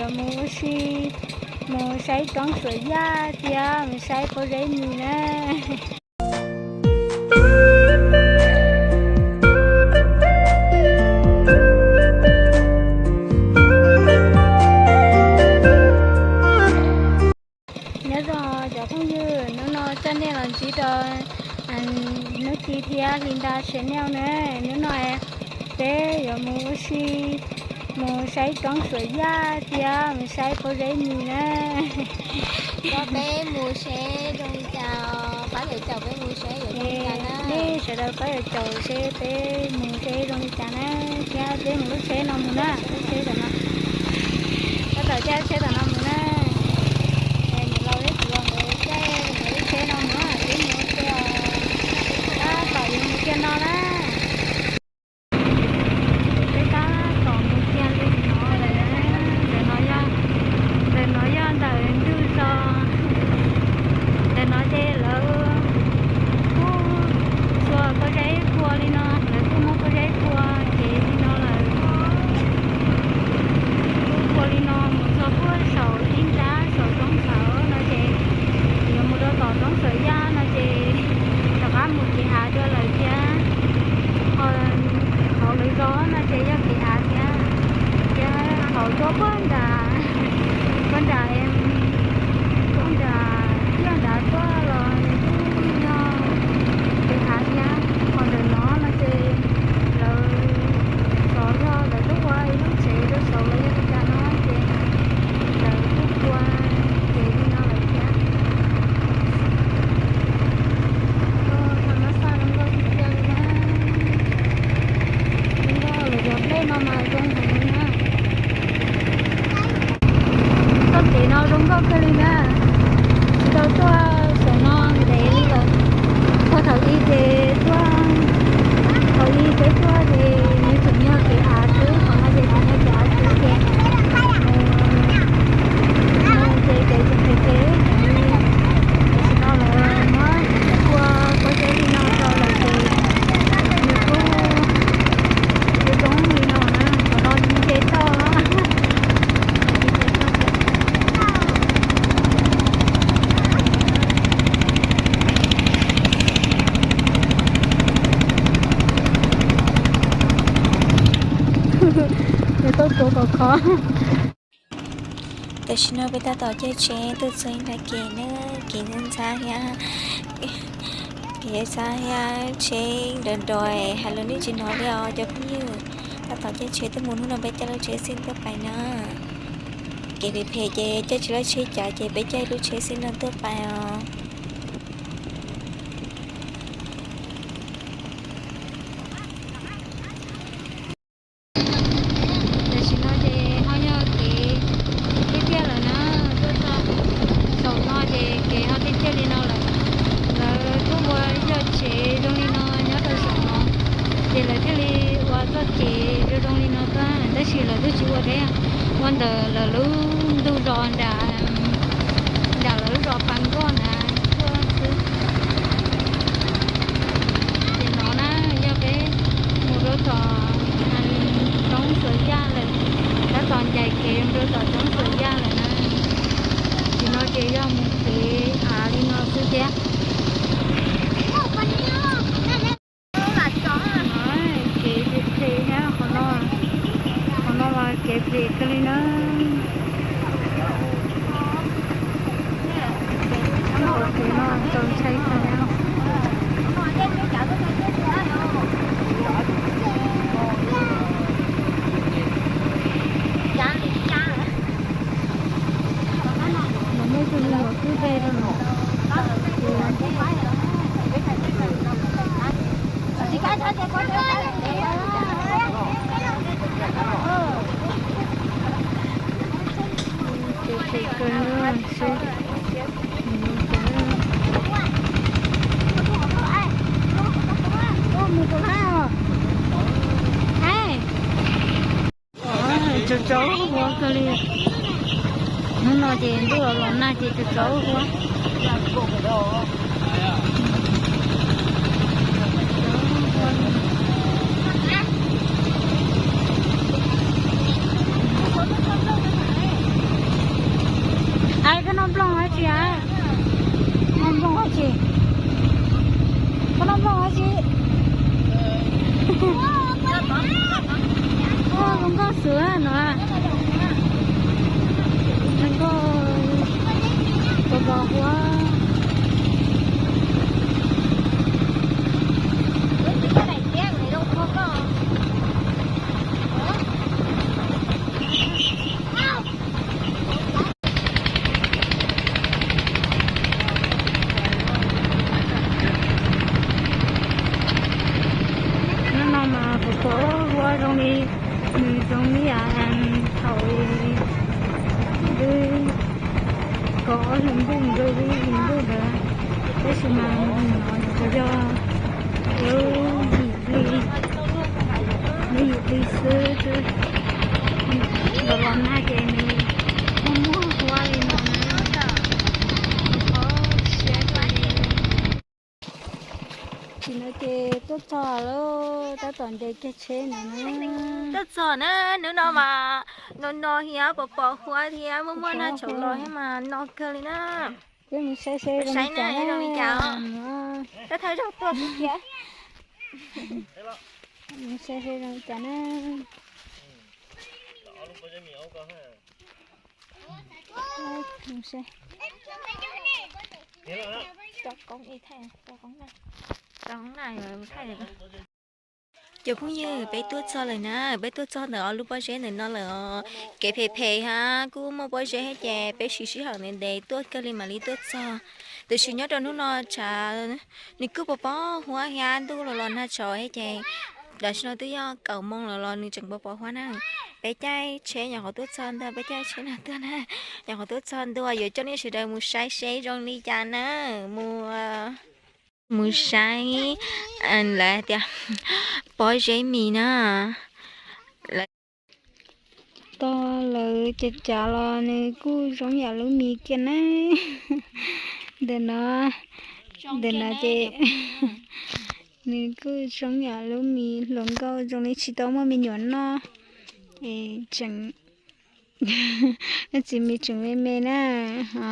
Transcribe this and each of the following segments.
Mus ua si, mus saib roob Xuam Yaj thiab mus saib pob zeb mis na. Nyob zoo cov phooj ywg, hnub no coj nej los ntsib rau Hnub Ci thiab Hli Nra channel na. Hnub no peb yuav mus ua si, mus saib roob Xuam Yaj thiab mus saib pob zeb mis na. Coj peb mus seb zoo li cas, pab yuav caum peb mus seb yuav zoo li cas na. Nej sawv daws pab yuav caum seb peb mus seb zoo li cas na, thiab peb mus lub tsheb no mus na, lub tsheb tom no. Tab tom caij lub tsheb tom no mus na. Niam laus thiab txiv laus nkawd caij nkawd lub tsheb no mus na, peb mus ua ke os. Tab tom yuav mus kiag no na. Peb tab tom mus kiag li no lawm na. Ntawm no yog, ntawm no yog ntawm ntug zos. Ntawm no ces lawv kuj txhua pob zeb pua li no, lawv kuj muab pob zeb pua kev li no lawm. Kuj pua li no mus txog puag saum ib nrab saum roob txhawv no ces yuav mus rau tom roob Xuam Yaj no ces rov qab mus kev av dua lawm thiab. Qhov lawv zov no ces yog kev av thiab, thiab qhov tuaj puag nram, puag nram, puag nram tiaj nrad tuaj los nws kuj yog kev av thiab. Qhov ntawm no no ces lawv xyov yog lawv twb ua ib lub tsev rau saud los yog li cas no ces lawv kuj ua kev li no lawm thiab. Thaum no xaj zoo nkauj tiag tiag li na. Zoo nkauj lawv cov dej no mas zoo heev li na. Txoj kev no zoo nkauj kawg li na. Tsis tau tuaj saum no ntev li lawm. Txog thaum ub ces tuaj, thaum ub peb tuaj ces nws tseem yog kev av xwb, qhov no ces tseem yog kev av xwb ces mus ces kev tseem phem phem heev li. Tam sim no lawv muab ua pob zeb li no rau lawm ces nws kuj zoo zoo li no na, qhov no nce toj. Nws tau tuav kom khov. Tam sim no peb tab tom caij tsheb tuaj txog ib nrab kev na, kev ntxhab ntxhab thiab, kev ntxhab thiab tsheb nrov nrov, hais lus yeej tsis hnov li os cov phooj ywg. Tab tom caij tsheb tuaj mus, hnub no peb caij lub tsheb xij tuaj pais na. Kev phem phem ces caij tsis laib tsheb cav ces peb caij lub tsheb xij no tuaj pais os. Tam sim no ces ho yog kev tiaj tiaj lawm na, tuaj txog saum no ces kev ho tiaj tiaj li no lawm. Lawv twb ua ib co tsev zoo li no nyob rau saum no, ces lawv thiaj li ua txoj kev zoo zoo li no tuaj, tab sis lawv twb tsis ua deb, ua ntawm lawv lub ntug zos nram, nram lawv lub zos pas nkoj na tuaj xwb. Ces no na, yog peb mus rau tom roob Xuam Yaj lawm, tab tom ncaim kev mus rau tom roob Xuam Yaj lawm na. Tam sim no ces yog mus kev av li no xwb thiab. Kev phem phem thiab qhov no, qhov no mas kev phem kawg li na. Qhov kev no txaus ntshai kawg li. Lawv muaj ib tug me nyuam kwj dej rau no. Ces ces kawg seb. Tsaus tsaus huab kawg li. Hnub no ces ntuj los los nag ces tsaus tsaus huab. Nplooj dab tsi a? Noj nplooj dab tsi? Koj noj nplooj dab tsi? Zoo nkauj xwb no. Zoo nkauj, kos kos huab. Hnub no mas pom pom huab zoo li, nws zoo li thaum twb kaum ob hlis ntuj mus rau ib hlis ntuj ntawd, tab sis mas no nws tsuas yog lub yim hli, lub yim hli xwb, los los nag ces nws muaj muaj huab li no na. Tsis no ces tuaj txog lawm, tab tom nce kiag tsheb no na. Tuaj txog na, hnub no mas no no thiab pom pom huab thiab muaj muaj nag tshauv los thiab mas no kawg li na. Peb mus saib seb zoo li cas. Tab thawj zaug tuaj xwb thiab. Mus saib seb zoo li cas na. Cov phooj ywg, peb tuaj txog lawm na, peb tuaj txog ntawm ob lub pob zeb ntawm no lawm os. Kev phem phem hab kuj muaj pob zeb thiab ces peb siv sij hawm ntev ntev tuaj kawg li mam li tuaj txog. Tab sis nyob rau hnub no tshav nws kuj pos pos huab thiab ntuj los los nag tshauv thiab ces tam sim no twb yog kaum moo los los nws tseem pos pos huab na. Peb caij tsheb nyuam qhuav tuaj txog ntua, peb caij tsheb no tuaj na, nyuam qhuav tuaj txog ntua, yuav coj nej sawv daws mus saib seb zoo li cas na, mus mus saib lawv tias pob zeb mis na. Tog lawv cav cav los nws kuj zoo yam lub mis kiag na. Ntawm no, ntawm no ces nws kuj zoo yam lub mis hluas nkauj zoo li tsis tau muaj me nyuam noj es tseem, lub txiv mis tseem me me na. Ho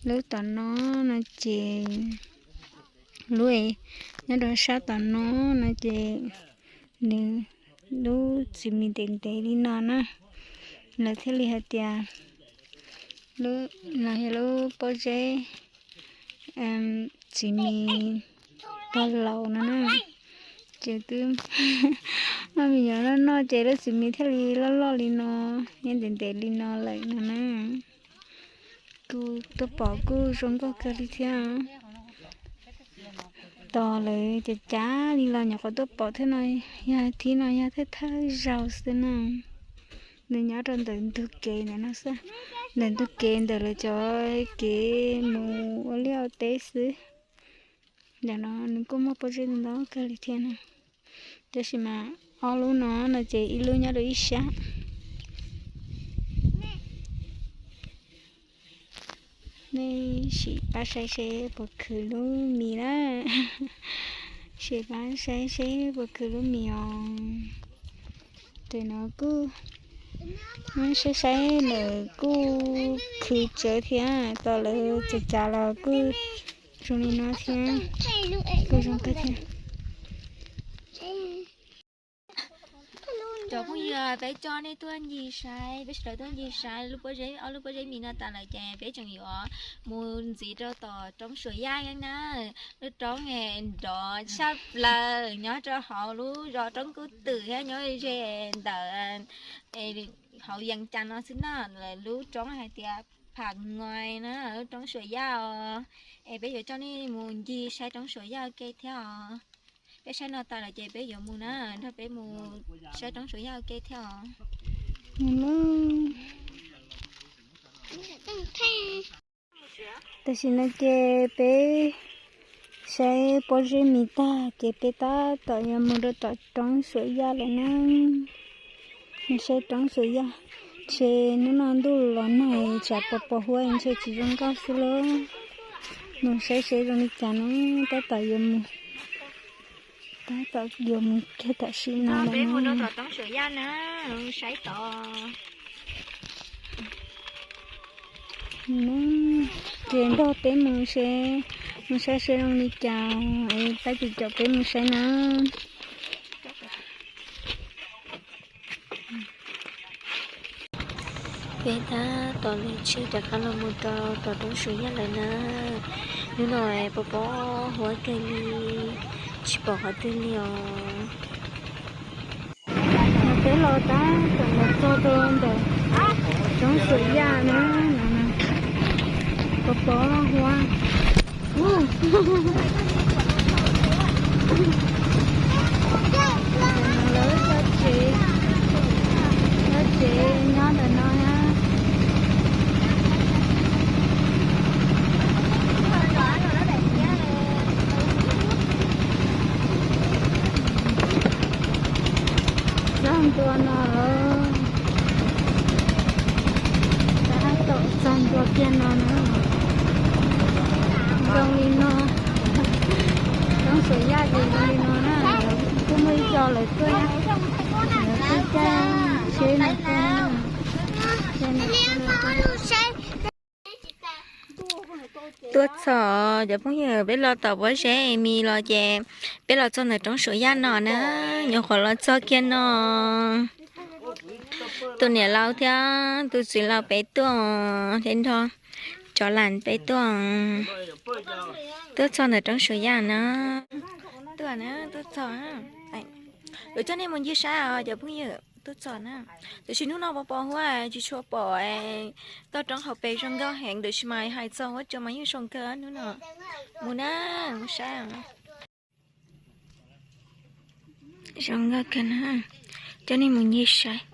lub tom no no ces, lub nyob rau sab tom no no ces nws lub txiv mis ntev ntev li no na, lawv thiaj li hais tias lub no yog lub pob zeb txiv mis pog laus no na. Ces twb muaj me nyuam noj noj ces lub txiv mis thiaj li loj loj li no, ntev ntev li no lawm no na. Kuv tuaj pom kuj zoo nkauj kawg li thiab. Tos lawv cav cav li los nyuam qhuav tuaj pom thiab no, yog thib no yog thawj thawj zaug xwb na. Nws nyob rau ntawm ntug kev ntawm no xwb, ntawm ntug kev ntawm lawv cov kev mus ua liaj ua teb xwb. Ntawm no nws kuj muaj pob zeb ntau kawg li thiab na. Tab sis mas ob lub no no ces ib lub nyob rau ib sab. Nej sim pab saib seb puas khwv lub mis na. Sim pab saib seb puas khwv lub mis os. Tes no kuj, saib saib lawm kuj khwv tsawv thiab, tos lawv cav cav los kuj zoo li no thiab, kuj zoo kawg thiab. Cov phooj ywg, peb coj nej tuaj ncig saib, peb sawv daws tuaj ncig saib lub pob zeb, ob lub pob zeb mis no tas lawm ces peb tseem yuav mus ntxiv rau tom roob Suam Yaj na. Lub roob nrov tshaj plaws nyob rau hauv lub zos Roob Kub Twm thiab nyob ze ntawm hauv Yees Cas no xwb na. Lub roob hais tias Pham Ngois na, lub roob Suam Yaj os. Es peb yuav coj nej mus ncig saib roob Suam Yaj ua ke thiab os. Peb saib no tas lawm ces peb yuav mus na, nrog peb mus saib roob Suam Yaj ua ke thiab os. Tam sim no ces peb saib pob zeb mis tag ces peb tab tom yuav mus rau tom roob Suam Yaj lawm na. Mus saib roob Suam Yaj, ntshe hnub no ntuj los nag tsam pos pos huab ntshe tsis zoo nkauj xwb lauj. Mus saib seb zoo li cas na, tab tom yuav mus, tab tom yuav mus kiag tam sim no lawm na. Peb mus rau tom roob Suam Yaj na, saib tod. Ces nrog peb mus seb, mus saib seb zoo li cas, es pab ces caum peb mus saib na. Peb tab tom lem tsheb rov qab los mus rau tom roob Suav Yaj lawm na. Hnub no pos pob huab kawg li, tsis pom qhov twg li os. Peb los tab tom los txog rau ntawm roob Suav Yaj na, no pos pob huab. Lawv txog tsev, txog tsev nyob ntawm no na. Txog ntua no lawm. Tab tom txog ntua kiag no na. Zoo li no, roob Suav Yaj ces zoo li no na. Kuj muaj ib co lawv tuaj, lawv tuaj caij tsheb no tuaj. Tuaj txog cov phooj ywg, peb los tom pob zeb mis los ces peb los txog ntawm roob Suav Yaj no na, nyuam qhuav los txog kiag no. Tus niam laus thiab tus txiv laus peb tuaj, thiab nrog cov lam peb tuaj, tuaj txog ntawm roob Suav Yaj na. Tuaj na, tuaj txog. Yuav coj nej mus ncig saib os cov phooj ywg, tuaj txog na. Tiam sis hnub no pos pob huab tsis tshua pom toj roob hauv pes zoo nkauj heev, tiam sis mas hais txog huab cua mas yeej zoo kawg hnub no. Mus na, mus saib. Zoo nkauj kawg na, coj nej mus ncig saib.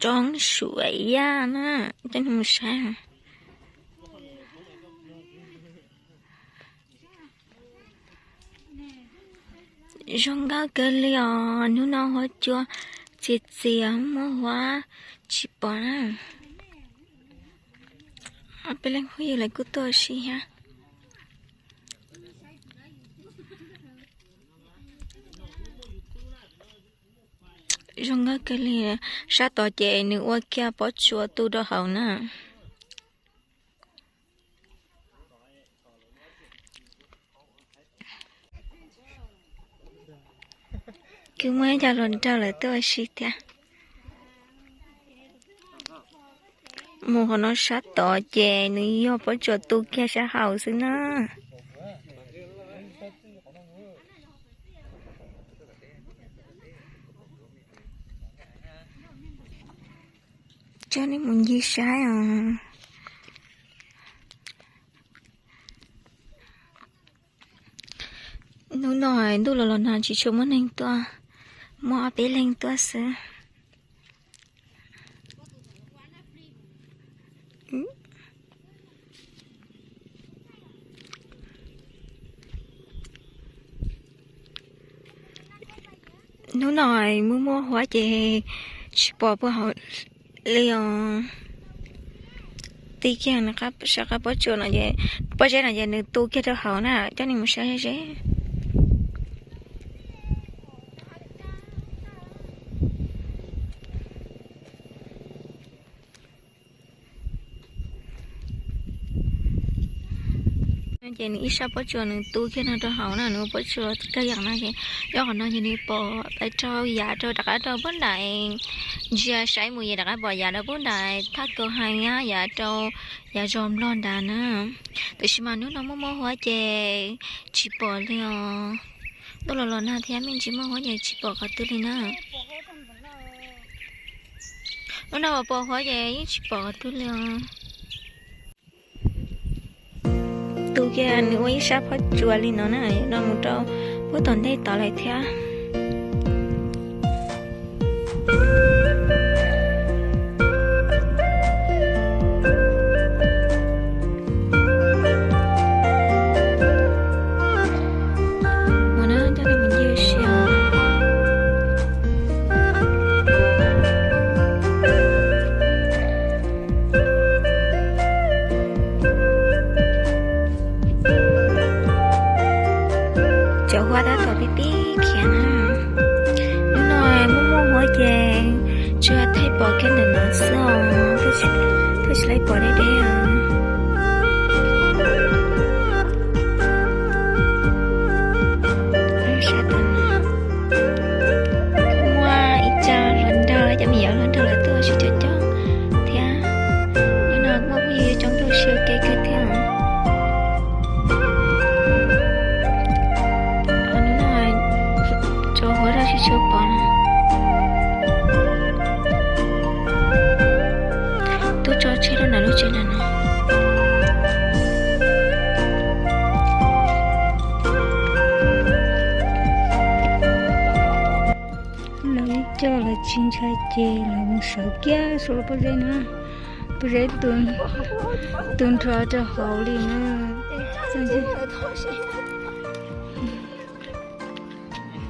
Roob Suav Yaj na, coj nej mus saib. Zoo nkauj kawg li os, hnub no huab cua txias txias muaj huab tsis pom na. Peb leej phooj ywg lawv kuj tuaj ua si thiab. Zoo nkauj kawg li, sab tod ces nws ua kiag pob tsuas tu rau hauv na. Kuj muaj ib co hluas nraug lawv tuaj ua si thiab. Mus qhov no sab tod ces nws yog pob tsuas tu kiag sab hauv xwb na. Coj nej mus ncig saib os. Hnub no ntuj los los nag tsis tshua muaj neeg tuaj, muaj ob peb leeg tuaj xwb. Hnub no muaj muaj huab ces tsis pom puag hauv li os. Ti kiag sab qab pob tsuas no, pob zeb no ces nws tu kiag rau hauv na, coj nej mus saib ze. Ces nws ib sab pob tsuas nws tu kiag no rau hauv na, nws ua pob tsuas kawg yam no ces, yog qhov no ces nws pom pais rau yav rau rov qab rau puag nram, ntsia saib mus ces rov qab pom yav rau puag nram thaj kaus hais yav rau yav zos nplog nrad na. Tiam sis mas hnub no muaj muaj huab ces tsis pom li os. Ntuj los los nag thiab me ntsis muaj huab ces tsis pom qhov twg li na. Hnub no pos huab ces yeej tsis pom qhov twg li os. Tu kiag nws ua ib sab pob tsuas li no na, no mus rau puag tom ntej tod lawm thiab. Cov huab tab tom pib pib khiav na. Hnub no muaj muaj huab ces tsuas thaij pom kiag ntawm no xwb os. Tuaj tsis laib pom deb deb os. Sab tom no muaj ib co hluas nraug, cov me nyuam hluas nraug lawv tuaj sib cog cog thiab. Hnub no muaj phooj ywg coob tuaj sib ua ke kawg thiab. Hnub no tsov huv zoj tsis tshua pom no. Tuaj tso tsheb rau nram lub tsev nram no. Lawv ib co lawv tsis ntshai ces lawv mus sawv kiag saum lub pob zeb na. Pob zeb tu nrho rau hauv li na.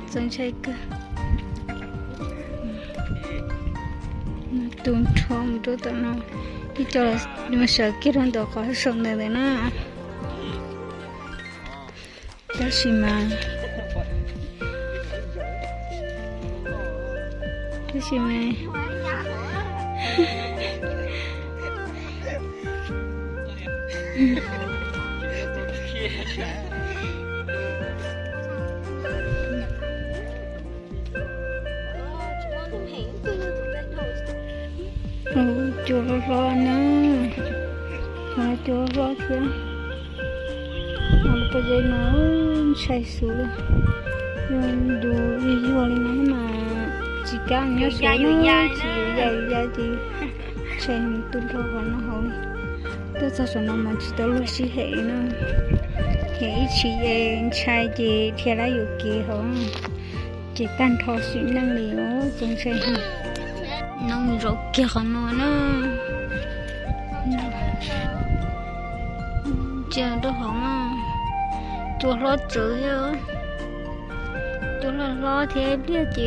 Txaus ntshai kawg. Tu nrho mus rau tom no, ib co mus sawv kiag rau ntawm qhov saum ntawd ntawd na. Tab sis mas, tab sis mas, cua hlob hlob na, cua hlob hlob thiab. Pob zeb no ntshai xwb, yog dus yuag yuag li no mas tsis kam nyob saum no, tsis yuav ya yuav ya ces ntshai tu nrho qhov no hauv li. Tuaj txog saum no mas tsis tau luag sib hem li na, hem ib txhis es ntshai ces dhia lawm yuam kev hauv. Ces tag nrho sim neej li os, txaus ntshai heev. Noo zov kiag qhov no na. Ntsia rau hauv na, cua hlob tsawv thiab, cua hlob hlob thiab ib pliag ces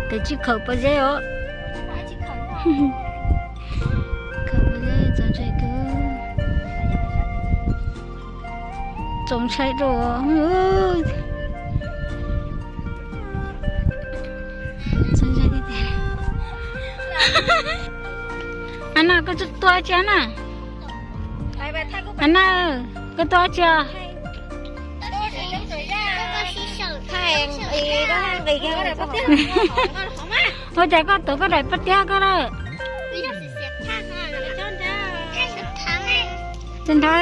kav tsij khawm pob zeb os. Khawm pob zeb txaus ntshai kawg. Txaus ntshai rau. Ana, koj tuaj tsi na? Ana, koj tuaj tsi? Ua cas koj tuav koj daim paj tiab koj lawm? Tsis nrho.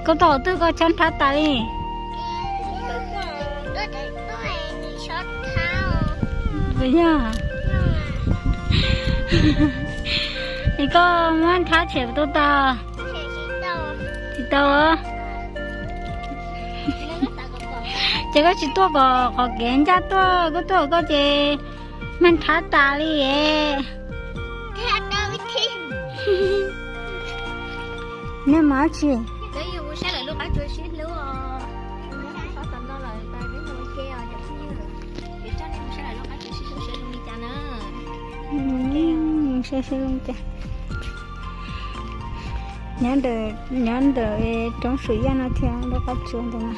Koj tuaj qhov twg koj chob nrhab tas li? Puas yog? Es koj muab nrhab tshem puas tau tas? Tsis tau. Ces koj tsis tuaj kom qhov kev ncaj tuaj, koj tuaj koj ces mag nrhab tas li es. Nej mas dab tsi? Mus saib seb zoo cas. Nyob ntawm roob Suav Yaj no thiab lub qab tsuas ntawm no.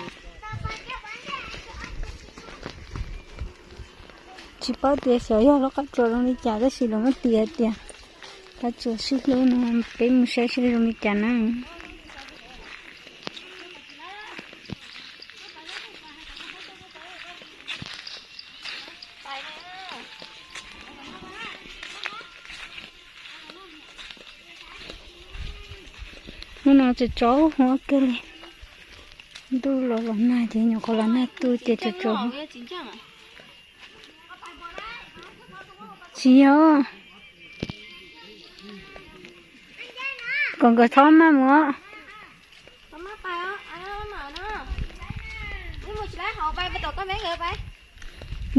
Tsis paub tias xyov yog lub qab tsuas zoo li cas tab sis lawv muab tis hais tias qab tsuas sib hlub no, peb mus saib seb zoo li cas na. Hnub no tsaus tsaus huab kawg li. Ntuj los los nag ces nyuam qhuav los nag tu ces tsaus tsaus. Tsis yog. Kom nkawd txhob maj mus.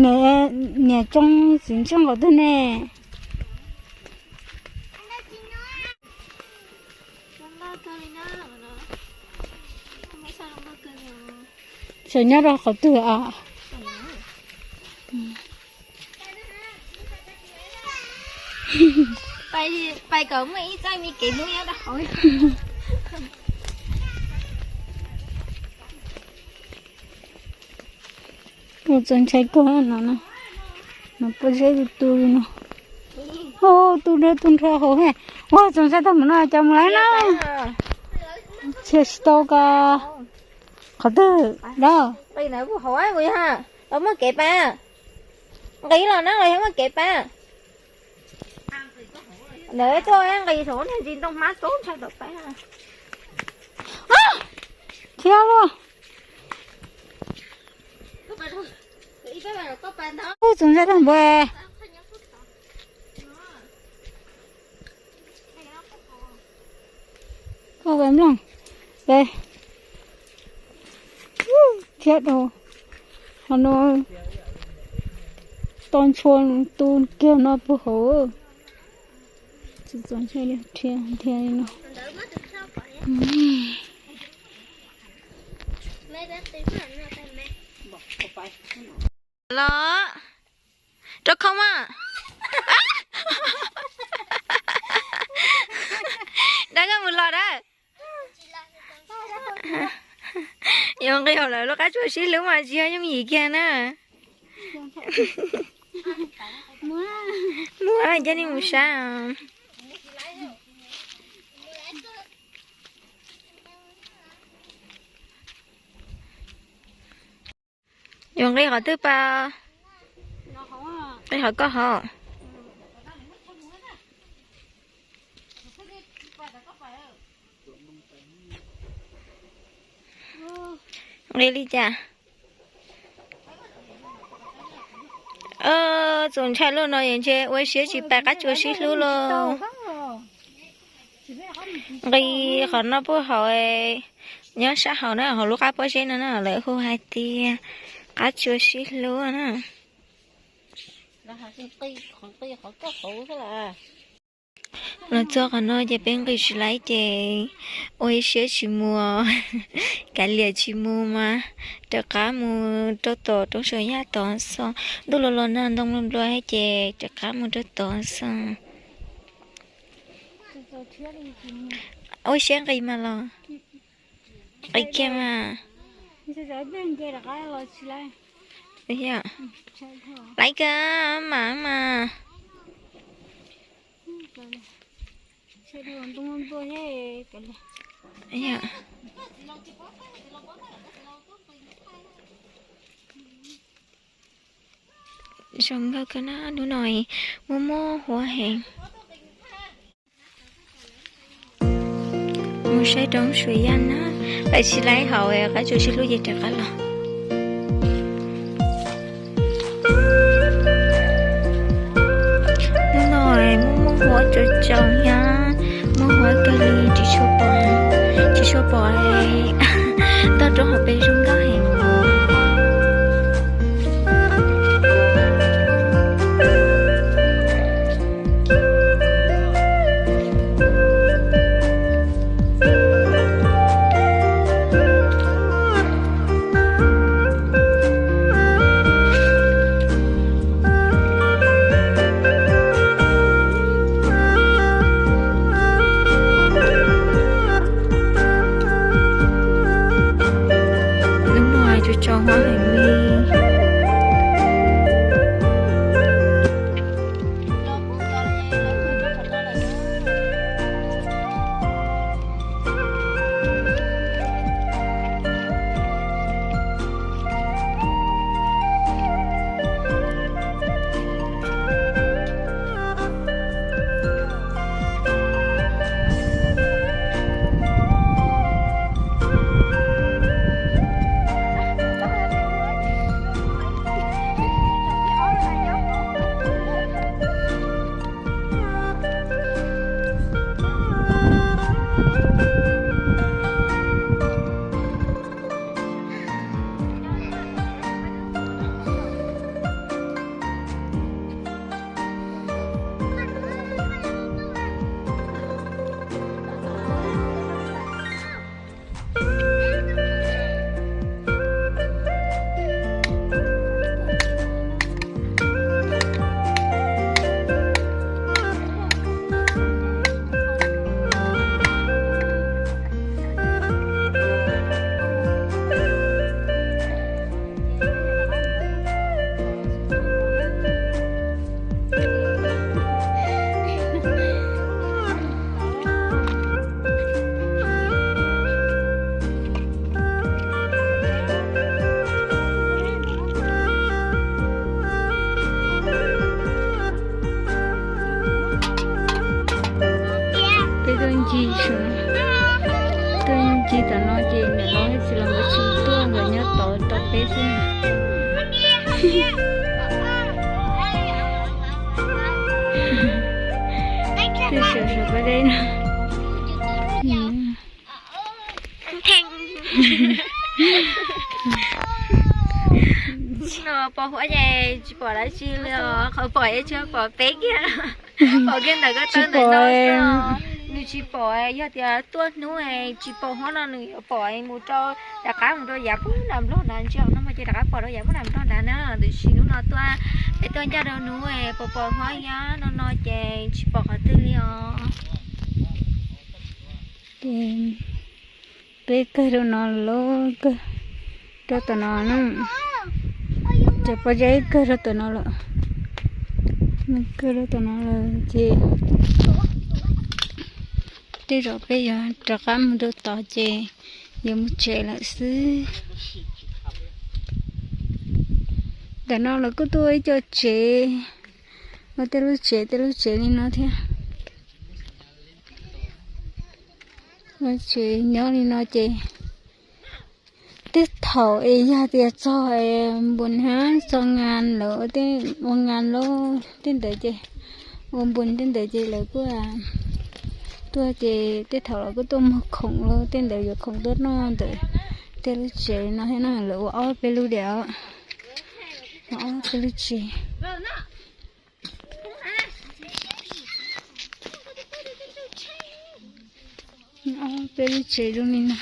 Niam, niam tsoo txiv ntsuag nkaus twg ne? Xyov nyob rau qhov twg os. Pais kom muaj ib txoj me kev hnub nyob rau hauv. Ua txaus ntshai kawg no na. Pob zeb tu tu li no. Ua tu nrho tu nrho hauv he. Ua txoos ntshai tag mus no cov mus lawm na. Tsis tau ko. Qhov twg da? Nqis na, kuv hauv kuv yog los muaj kev pab. Nqis los na, los yog muaj kev pab. Ntawd tuaj nqis saum niag ntsis ntoo hmab tub ntshai tom pab. Thiab luaj. Ub, txoos ntshai tag npaum. Koj mloog, thiab dhau. Qhov no to ntshua tu kiag no puag hauv. Txoos ntshai li dhia dhia li no. Los rau khoo mas. Dab koj mus los dab. Yuav nqis hauv lawv lub qab tsuas sib hlub mas tsis yog yooj yim kiag na. Muab coj nej mus saib. Yuav nqis qhov twg pas? Nqis qhov koj hov. Nqis li cas? Txoos ntshai luaj no es ntshe ua siab tsis pais qab tsuas sib hlub lauj. Nqis qhov no puag hauv, nyob sab hauv na, hauv lub qab pob zeb no na, lawv hu hais tias qab tsuas sib hlub na. Los txog qhov no ces peb nqis tsis laib ces ua ib siab tsis mus, kav liam tsis mus mas rov qab mus rau tom roob Suav Yaj tod xwb. Ntuj los los nag ntoo nplua nplua ces rov qab mus rau tod xwb. Ua siab nqis mas los nqis kiag mas. Laib kawg mas mas. Zoo nkauj kawg na, hnub no muaj muaj huab heev. Mus saib roob Suav Yaj na, pais tsis laib hauv qab tsuas sib hlub ces rov qab los. Hnub no muaj muaj huab tsaus tsaus thiab, muaj huab kawg li tsis tshua pom, tsis tshua pom toj roob hauv pes zoo nkauj heev. Tam no ces niam loj txiv laus nkawd tsis tuaj, nkawd nyob tod rau peb xwb na. Twb sawv sawv pob zeb no. No pos huab ces tsis pom dab tsi li os, qhov pom es tsuas pom peb kiag. Pom kiag ntawm ko taw ntawm no xwb. Nws tsis pom, yog tias tuaj hnub tsis pom huab no nws yuav pom mus rau, rov qab mus rau yav puag nram nplog nrad, ntsia no mas ces rov qab pom rau yav puag nram nplog nrad na. Tiam sis hnub no tuaj, peb tuaj ncaj rau hnub pos pos huab thiab no no ces tsis pom qhov twg li os. Ces peb kawg rau no lawm, kawg rau tom no na. Cov pob zeb kawg rau tom no lawm, kawg rau tom no lawm ces tej zaum peb yuav rov qab mus rau tod ces yuav mus tsev lawm xwb. Ntawm no lawv kuj tuaj ib co tsev, ua tej lub tsev tej lub tsev li no thiab. Ua tsev nyob li no ces tej thaum es yog tias txog npus hnab txog ngas lawv ua ngas lawm tej ntawd ces, ua npus tej ntawd ces lawv kuj tuaj ces tej thaum lawv kuj tuaj muag khoom lawm tej ntawd, yuav khoom tuaj noj ntawm tej lub tsev no thiab na. Lawv ua ob peb lub diam, ua ob peb lub tsev. Ob peb lub tsev zoo li no.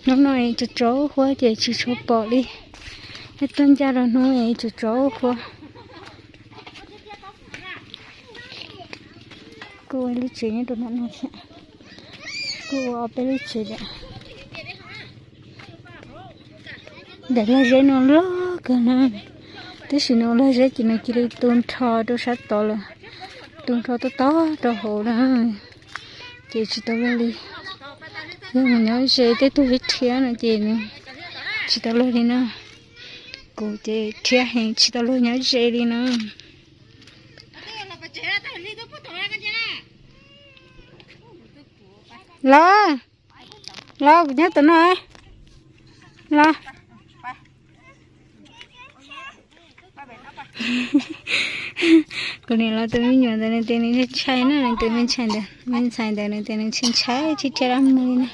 Hnub no es tsaus tsaus huab ces tsis tshua pom li. Peb tuaj ncaj rau hnub es tsaus tsaus huab. Kuj ua lub tsev nyob rau ntawm no thiab. Kuj ua ob peb lub tsev thiab. Ntawm lag zeb no loj kawg na, tab sis nws ua lag zeb ces nws cia li tu nrho rau sab tod lawm, tu nrho tob tob rau hauv na, ces tsis tau luag li. Yog mus nyob ze tej tug rhiab rhiab no ces nws tsis tau luag li na. Kuv ces rhiab heev tsis tau luag nyob ze li na. Los, los kuv nyob tom no. Los. Kuv niam los tus me nyuam ntawd nws tias nws ntshai na, nws tus me ntxhais ntawd, me ntxhais ntawd nws tias nws ntshai ntshai tsis rhiab dab mus li na.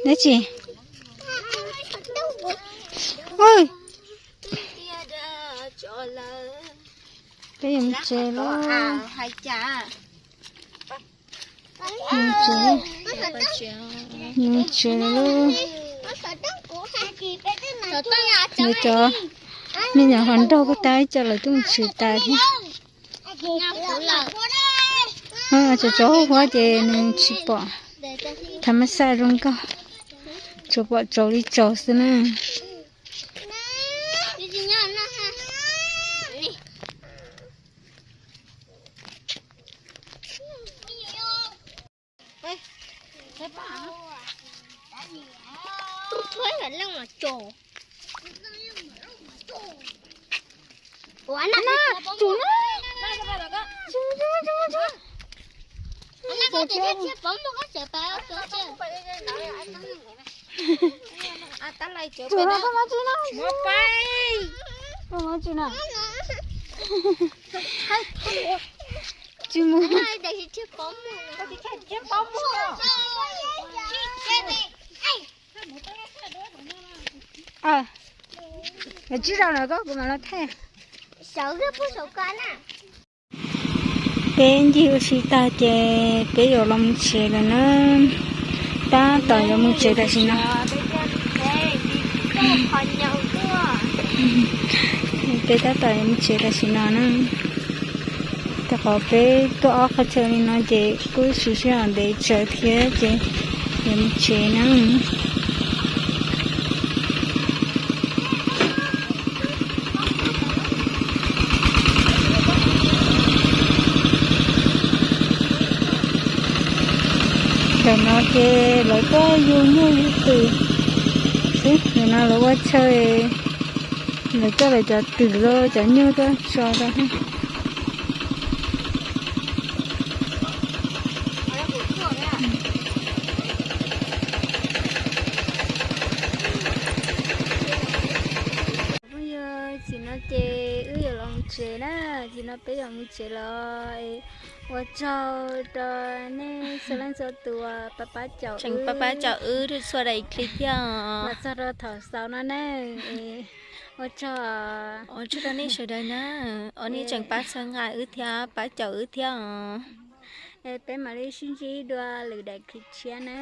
Dab tsi? Peb yuav mus tsev lauj. Mus tsev, mus tsev lauj. Nws cov me nyuam hluas nraug kuj tag ib co lawv twb mus tsev tas thiab. Tsaus tsaus huab ces nws tsis pom thav mab xaj zoo nkauj, tsuas pom tsaus li tsaus xwb na. Tsis mus. Tsib zaug lawm koj, kuv mam los thaij. Peb ncig ua si tag ces peb yuav los mus tsev lawm na. Tab tom yuav mus tsev tam sim no. Peb tab tom yuav mus tsev tam sim no na. Rau qhov peb tuaj ob qhov chaw li no ces kuj siv sij hawm ntev tsawv thiab ces yuav mus tsev na. Ntawm no ces lawv tuaj yug nyuj yug twm, Nim no lawv ua chaw, lawv coj lawv cov twm los cov nyuj tuaj tso rau. Phooj ywg, tam sim no ces wb yuav los mus tsev na, tam sim no peb yuav mus tsev los. Ua tsaug rau nej txhua leej txhua tus uas pab pab caum, tseem pab pab caum wb txhua daim clip thiab os, los txog rau thaum xaus no na. Ua tsaug, ua tsaug rau nej sawv daws na, uas nej tseem pab txhawb nqa wb thiab pab caum wb thiab os. Es peb mam li sib ntsib dua lwm daim clip tshiab na.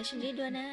Sib ntsib dua na.